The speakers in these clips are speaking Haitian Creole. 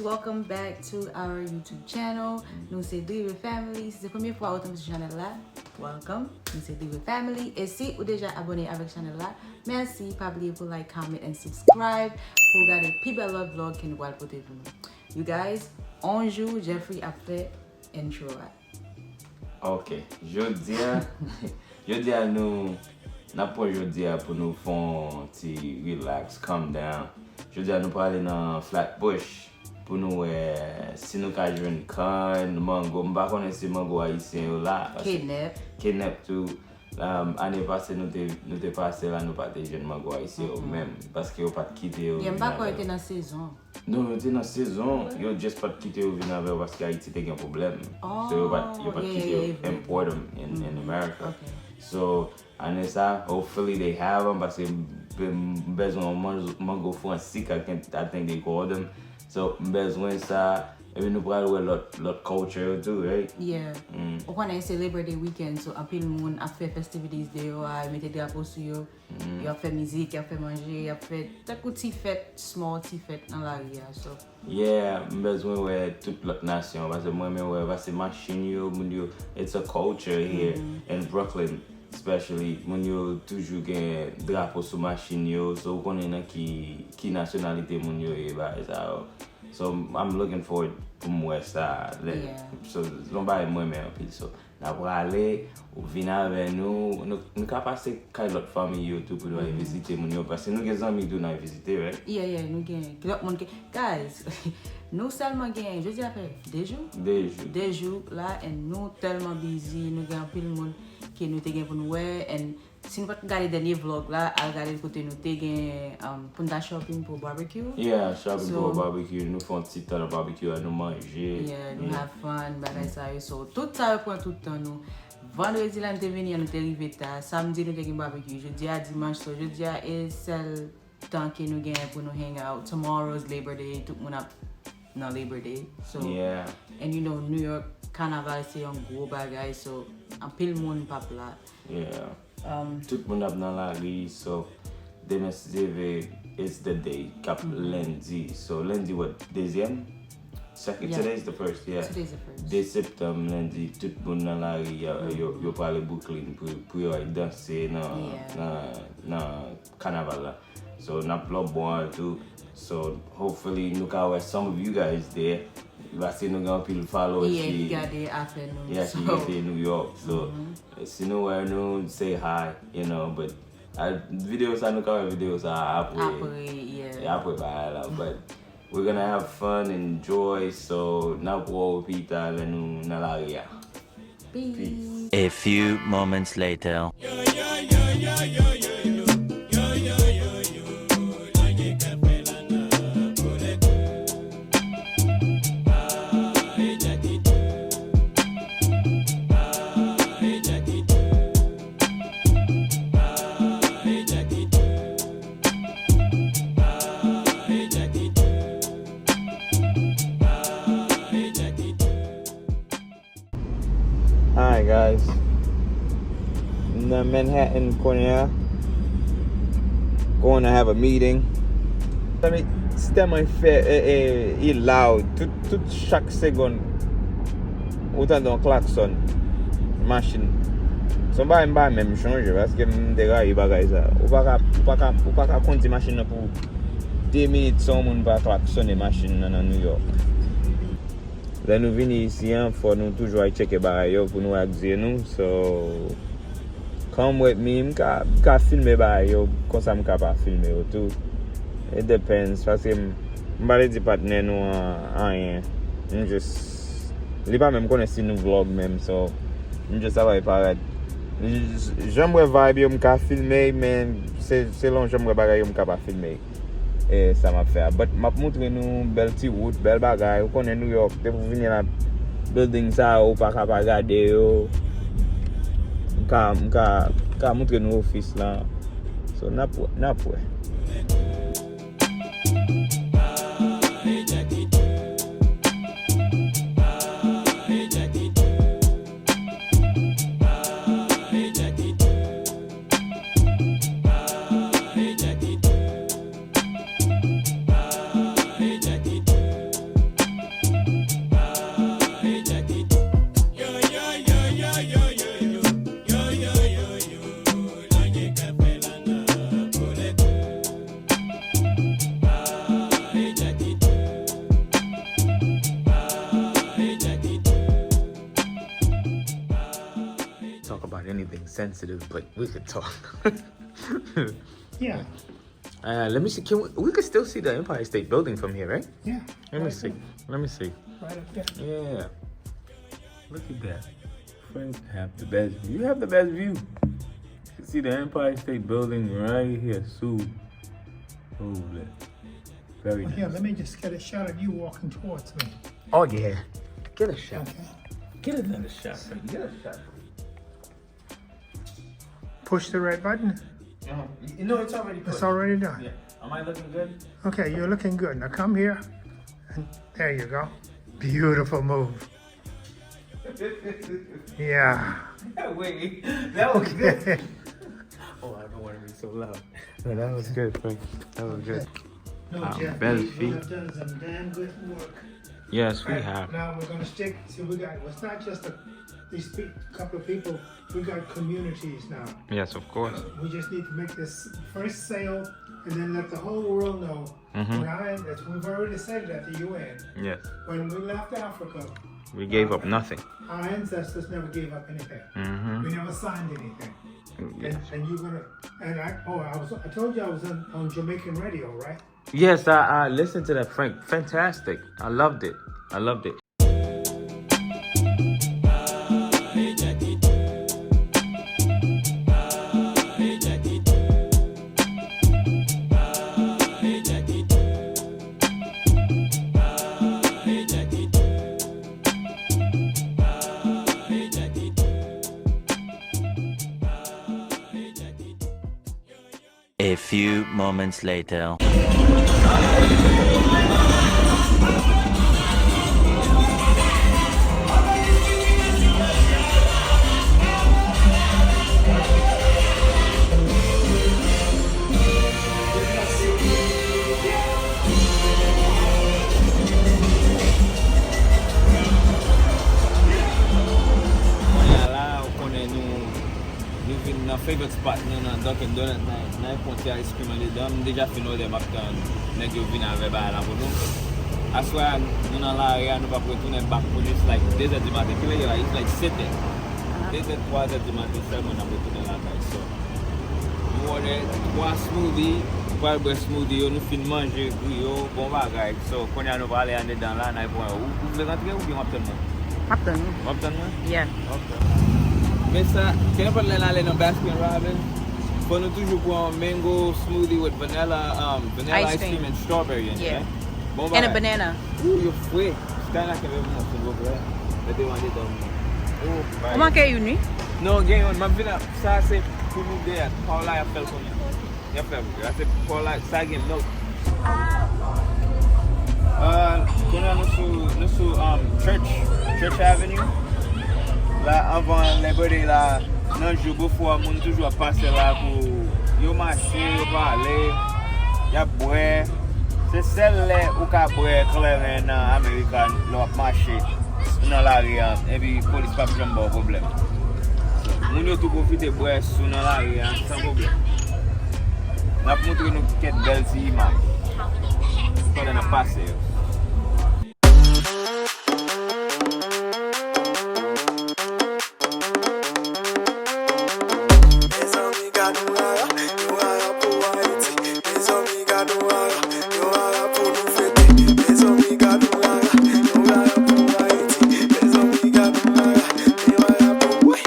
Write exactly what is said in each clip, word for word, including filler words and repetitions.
Welcome back to our YouTube channel. Nou se Drive Family. Si se premye fwa ou tonbe sou chanèl la, welcome. Nou se Drive Family. E si ou deja abòne avèk chanèl la, mèsi. Pa bliye pou like, comment and subscribe pou w gade pi bèl lòt vlog ke nou pral pote pou nou. You guys, on jou Jeffrey ap fè intro a. Ok, jodi a, jodi a nou, n ap pran jodi a pou nou fè yon ti relax, calm down. Jodi a nou prale nan Flatbush pou nou wè si nou ka jwenn kann, mango. M pa konnen si mango ayisyen yo la. Kenèp. Kenèp tou. Um, ane pase nou te, nou te pase la, nou pa te jwenn mango ayisyen yo menm, paske yo pa t kite yo vin avè yo. Yeah, m pa kwè yo te nan sezon. Non, yo te nan sezon, yo just pa t kite yo vin avè yo paske Ayiti te gen pwoblèm. So yo pa t, yo pa t kite yo import them in, in America. So, ane sa, hopefully they have them paske m, m bezwen yon mango, mango Frans, I think they call them. So, m bezwen sa, epi nou pral wè lòt, lòt culture yo tou, right? Yeah. Ou konnen se Labor Day weekend, so anpil moun ap fè festivities deyò a, yo mete drapo sou yo, yo ap fè mizik, y ap fè manje, y ap fè tankou ti fèt, small ti fèt nan lari a, so. Yeah, m bezwen wè tout lòt nasyon, paske m renmen wè, paske machin yo, moun yo, it's a culture here in Brooklyn, especially, moun yo toujou gen drapo sou machin yo, so ou konnen nan ki, ki nasyonalite moun yo ye, bagay sa yo. So, I'm looking forward pou m wè sa. So, se yon bagay m renmen anpil. So, n a prale, ou vin avè nou. Nou, nou ka pase kay lòt fanmi yo tou pou nou al vizite moun yo. Paske nou gen zanmi tou n al vizite, right? Yeah, yeah, nou gen lòt moun ke, guys, nou sèlman gen, jodi a fè de jou? De jou. De jou la, and nou tèlman busy, nou gen anpil moun ke nou te gen pou nou wè, and si nou pa t gade dènye vlog la, al gade l kote nou te gen, um, pou n ta shopping pou barbecue. Yeah, shopping pou barbecue. Nou fè yon ti tan nan barbecue a, nou manje. Yeah, nou have fun, bagay sa yo. So, tout sa yo pran tout tan nou. Vandredi la, nou te vini an, nou te rive ta. Samdi, nou te gen barbecue. Jodi a, dimanch, so jodi a, e sèl tan ke nou gen pou nou hang out. Tomorrow's Labor Day, tout moun ap nan Labor Day. So, and you know, New York, kanaval se yon gwo bagay, so, anpil moun p ap la. Yeah. Tout moun ap nan lari, so, demen si Dye vle, it's the day, k ap lendi. So, lendi, what, dezyèm? Second, today is the first, yeah. Today's the first. De septanm, lendi, tout moun nan lari, yo, yo, yo prale Brooklyn pou, pou yo al danse nan, nan, nan kanaval la. So, n ap lòbò a tou. So, hopefully, nou ka wè some of you guys there. Paske nou gen anpil followers ki, yeah, ki rete New York. So, si nou wè nou, say hi, you know, but videyo sa, nou ka wè videyo sa apre. Apre, yeah. Apre bagay la, but we're gonna have fun and joy, so n ap wè w pita lè nou nan lari a. Peace. A few moments later. Alright guys, m nan Manhattan kounye a. Going to have a meeting. Sistèm an fè e, e, e loud tout, tout chak segonn. Ou tande yon klakson machin. Se yon bagay m pa menm chonje paske m te rayi bagay sa. Ou pa ka, ou pa ka, ou pa ka kondi machin nan pou de minit san yon moun pa klaksone machin nan nan New York. Lè nou vini isi an, fò nou toujou al tcheke bagay yo pou nou wè ak zye nou. So, come with me, m ka, m ka filme bagay yo, konsa m ka pa filme yo tou. It depends, paske m, m pa vle di patnè nou an anyen. M just, li pa menm konnen si nou vlog menm, so, m just allow it parèt. J-, j-, jan m wè vibe yo, m ka filme, men se, selon jan m wè bagay yo, m ka pa filme. E sa m ap fè a. But m ap montre nou bèl ti wout, bèl bagay. Ou konnen New York, depi w vini la, building sa yo, ou pa ka pa gade yo. M ka, m ka, m ka montre nou ofis lan. So, n ap wè, n ap wè. anything sensitive, but we could talk. Yeah. Uh, let me see. Can we, we could still see the Empire State Building from here, right? Yeah. Let me see. Let me see. Right up there. Yeah. Look at that. Frank have the best view. You have the best view. You can see the Empire State Building right here. Sou. Very nice. Here, let me just get a shot of you walking towards me. Oh, yeah. Get a shot. Okay. Get another shot, Frank. Get a shot. Push the red button. Uh-huh. Y-, no, it's already pushed. It's already done. Yeah. Am I looking good? Okay, you're looking good. Now come here. And there you go. Beautiful move. Yeah. Wait, that was good. Oh, I don't want to be so loud. No, that was good, Frank. That was good. No, um, Jeff, we, we have done some damn good work. Yes, we have. Now we're gonna stick. See, we got, it's not just a, these pe-, couple of people. We got communities now. Yes, of course. We just need to make this first sale and then let the whole world know. Mm-hmm. When I, as we've already said it at the U N, yes. When we left Africa, we gave up nothing. Our ancestors never gave up anything. Mm-hmm. We never signed anything. Yes. And, and you're gonna, and I, oh, I was, I told you I was on, on Jamaican radio, right? Yes, I, I listened to that, Frank. Fantastic. I loved it. I loved it. A few moments later. Kounye a la, ou konnen nou Nou vin nan favorite spot nou nan Dunkin' Donut nan, nan yon konti ice cream andedan. M deja fin òdè, m ap tann nèg yo vin avè bagay la pou nou. Aswè a, nou nan lari a, nou p ap retounen back pou jis, like, de zè di maten. Kilè ye la? It's like sèt è. De zè, twa zè di maten sèlman n ap retounen lakay. So, nou òdè twa smoothie, nou pral bwè smoothie yo, nou fin manje griyo, bon bagay. So, kounye a nou prale andedan la, n al pran yo. Ou, ou vle rantre oubyen w ap tann mwen? M ap tann ou. W ap tann mwen? Yeah. Ok. Men sa, kenenpòt lè n ale nan Baskin Robbins, fò nou toujou pran mango smoothie with vanilla, um, vanilla ice cream and strawberry in it, right? Bon bagay. And a banana. Ooh, yo fre. Skyna kenbe pou mwen, silvouplè. Mete yo andedan. Oh my. Ou manke youn, wi? Non, gen youn. M ap vin a, sa se pou nou de a. Paola ap fè l kounye a. Y ap fè vre. Sa se pou la, sa gen milk. Euh, kounye a nou sou, nou sou, um, Church, Church Avenue. La, anvan Labor Day la, nan jou Bofò a, moun toujou ap pase la pou yo mache, yo pale, y ap bwè. Se sèl lè ou ka bwè kleren nan America lè w ap mache nan lari a, epi polis p ap janm ba w pwoblèm. Moun yo tou pwofite bwè sou nan lari a san pwoblèm. N ap montre nou kèk bèl ti imaj pandan n ap pase yo. Mezanmi, gad yon rara, yon rara pou Ayiti. Mezanmi, gad yon rara, yon rara pou nou fete. Mezanmi, gad yon rara, yon rara pou Ayiti. Mezanmi, gad yon rara, yon rara pou, wi.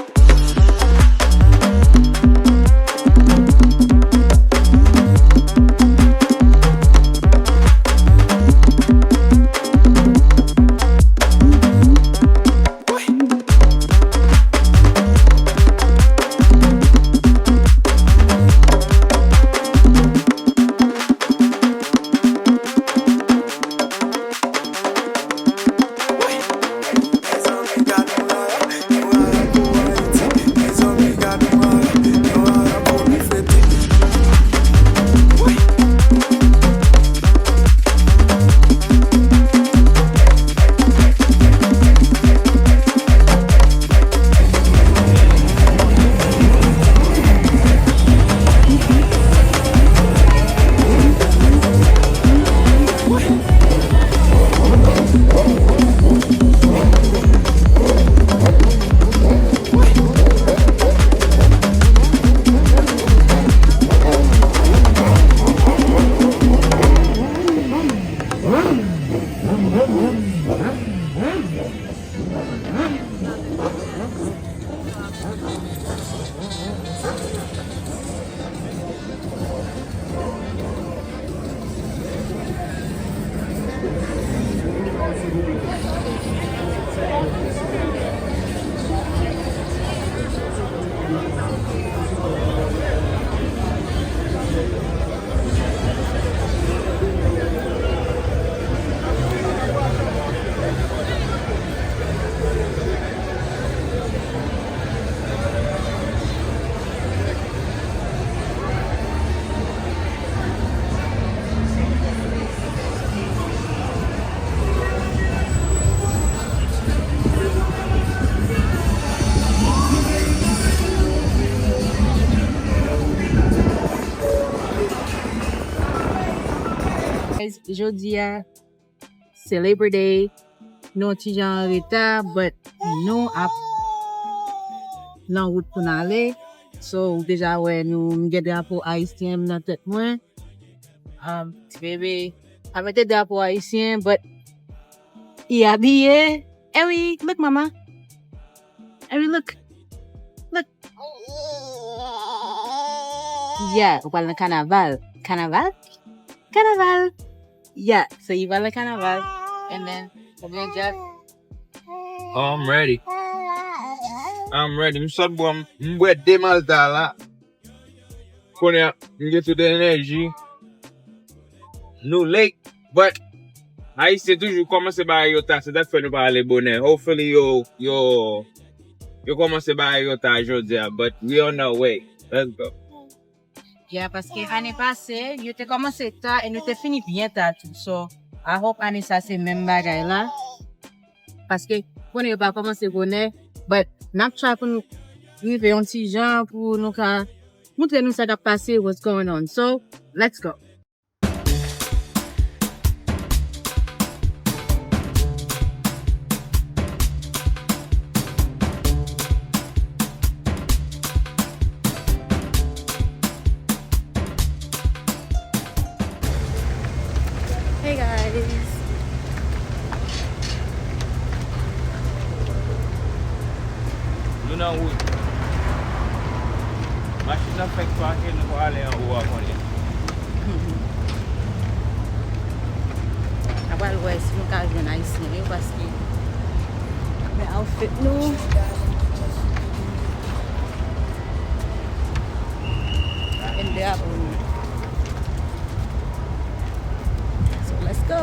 Guys, jodi a, se Labor Day. Nou yon ti jan an reta, but nou ap nan wout pou n ale. So, ou deja wè nou, m gen drapo ayisyen nan tèt mwen. Um, ti bebe pa mete drapo ayisyen, but li abiye. Ewi, look, mama. Ewi, look. Look. Yeah, ou pral nan kanaval. Kanaval? Kanaval. Yeah, so li pral nan kanaval. And then, oubyen Jeff. Oh, I'm ready. I'm ready. M sot bwè, m bwè de Malta la. Kounye a, m gen tout enèji. Nou late, but Ayisyen toujou kòmanse bagay yo ta, se sa k fè nou pa ale bonè. Hopefully yo, yo, yo kòmanse bagay yo ta jodi a, but we on our way. Let's go. Yeah, paske ane pase, yo te kòmanse ta e nou te fini byen ta tou. So, I hope ane sa se menm bagay la. Paske konnen yo pa kòmanse bonè, but n ap try pou nou rive yon ti jan pou nou ka montre nou sa k ap pase, what's going on. So, let's go. Hey guys. Nou nan wout. Machin nan fèk pake, nou prale anwo a kounye a. N a pral wè si nou ka jwenn ayisyen yo, paske n ap fè outfit nou. And they are on. So let's go.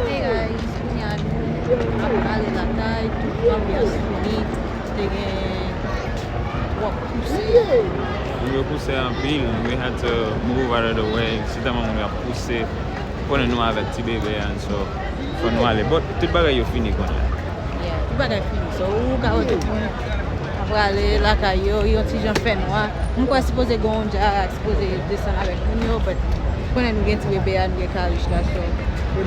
Hey guys, kounye a nou ap ale lakay, tout anbyans fini, te gen twòp pouse. Nou yo pouse anpil, we had to move out of the way, se tèlman moun yo ap pouse, konnen nou avèk ti bebe an, so fò nou ale, but tout bagay yo fini kounye a. Yeah, tout bagay fini, so ou ka wè tout moun ap prale lakay yo, yon ti jan fè nwa. M kwè sipoze gen yon dja, sipoze desann avèk moun yo, but konnen nou gen ti bebe a, nou gen Karish la, so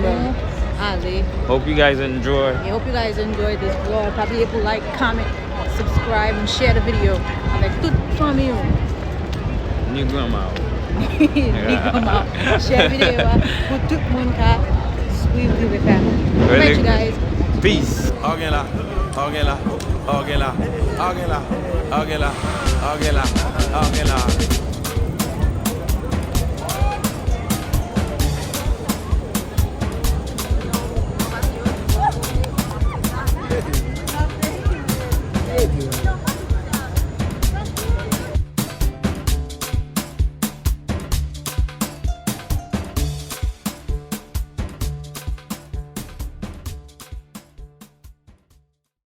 nou ale. Hope you guys enjoy. Yeah, hope you guys enjoy this vlog. Pa bliye pou like, comment, subscribe, and share the video avèk tout fanmi ou. Ni granma ou. Ni granma ou. Share videyo a pou tout moun ka swiv Rive Family. Alright, you guys. Peace. Ògè la, ògè la, ògè la, ògè la, ògè la, ògè la, ògè la.